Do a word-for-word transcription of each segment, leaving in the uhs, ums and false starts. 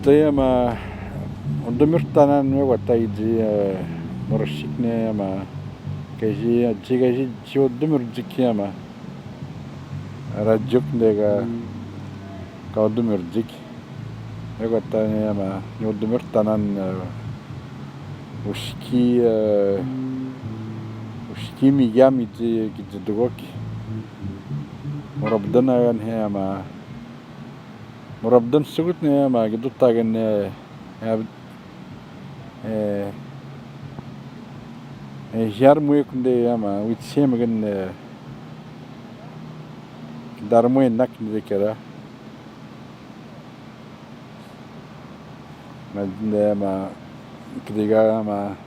Te ama, udomirtanan me kotaiji, eh, moroxik ne ama, kaiji, aji kaiji, ji udomirjik ama. Ara jok ndeka, ka udomirjik. Me kotane ama, ni udomirtanan, eh, uxiki, eh, uxiki mi yami ji, ki ji dukoki. Morobudan agan he ama. Morobudan sukut ne ama, ki dutagan ne, eh, eh, eh, hiar muek nde ama, witsiem gan ne, ki dar mue nak nde kera. Ma nde ama, ki diga ama,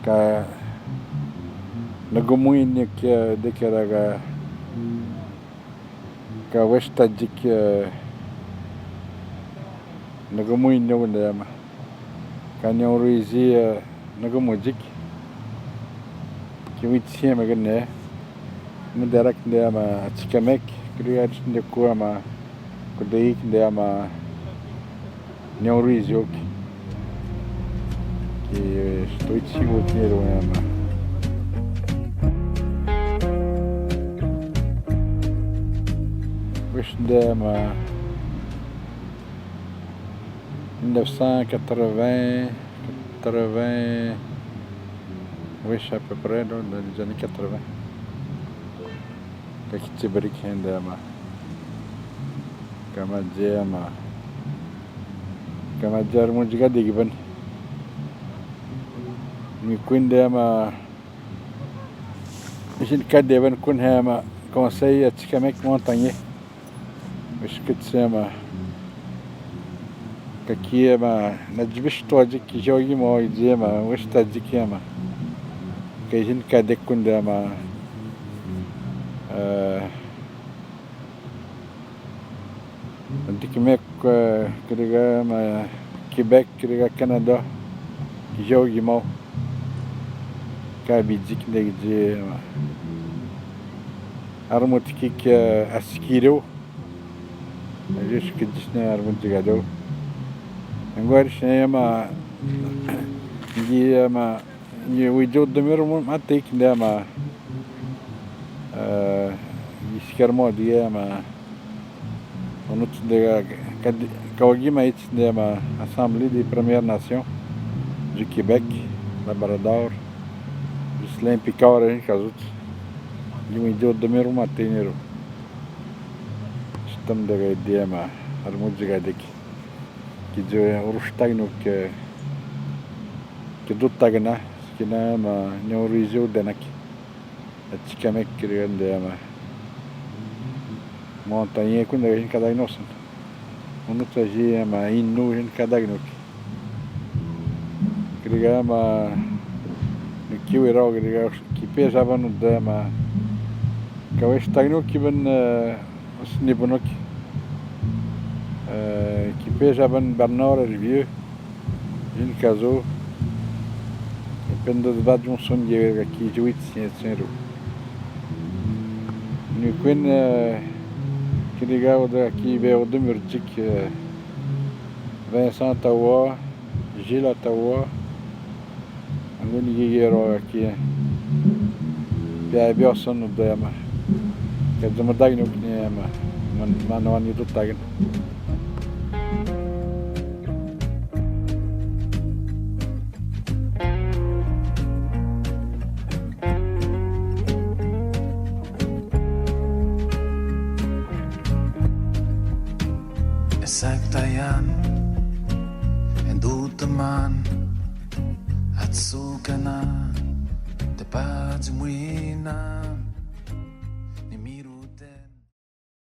ka, nagumuin ne ke, de kera ka, ka westajik, eh, nagumuin ne wende ama. Ka neo ruizi, eh, nagumujik. Ki witsiem gan ne. Mudarak nde ama, atikamek. Kiri at nde ku ama. Kudeik nde ama. Neo ruizi ok. Ki, eh, estoy chivo quiero ama. Wis nde ama. Mille neuf cent quatre-vingts, quatre-vingts, wis à peu près, non, dans les années quatre-vingts. Ka ki tibrik hende ama. Kama je ama. Kama je armudjiga digiban. Mi kuinde ama. Isin kade ban kun he ama. Conseil atikamek montagne. Wis kit se ama. Ka ki ama, na jibis toji ki jogi mo iji ama, wis taji ki ama. Ka isin kade kunde ama. Eh, Anti ki mek, eh, kiriga ama Québec, kiriga Canada, ki jogi mo. Ka bijik nde ki ji ama. Armut ki ke, eh, asikireu. Jis ki jis ne armut jigadeu. Ngwari se ama, ngi ama, ngi wiji udomiru mo, ma te ki nde ama, eh, ngi sikar mo di ama, onut nde ka, ka di, ka wagi ma it nde ama, Assemblée des Premières Nations du Québec, Labrador, Ghislain Picard, hein, kazut. Ngi wiji udomiru ma te niru. Stam nde ka di ama, armut jigadek. Ki ji urus tagnu ke, ki du tagna, ki na ama, neo ruizi udenak. Atikamek kiriga nde ama. Montagne kunde hin kadagnosan. Unu taji ama, inu hin kadagnuk. Kiriga ama, ni ki wira kiriga, ki peja ban ude ama. Ka wis tagnu ki ban, eh, Snibunuki. Eh, ki peja ban Bernard Hervieux. Jin kazu. Pendo de ba jun son ge ka ki juit sien senru. Ni kwen, eh, kiriga uda ki be uda murjik, eh, Vincent Tawa, Gilles Tawa. Anguni gigero aki. Pia bioson no dema. Ka zama dagin ukni ama. Man, man wani do tagin. Esaktayan, enduteman. Atsukana, te pazimwina,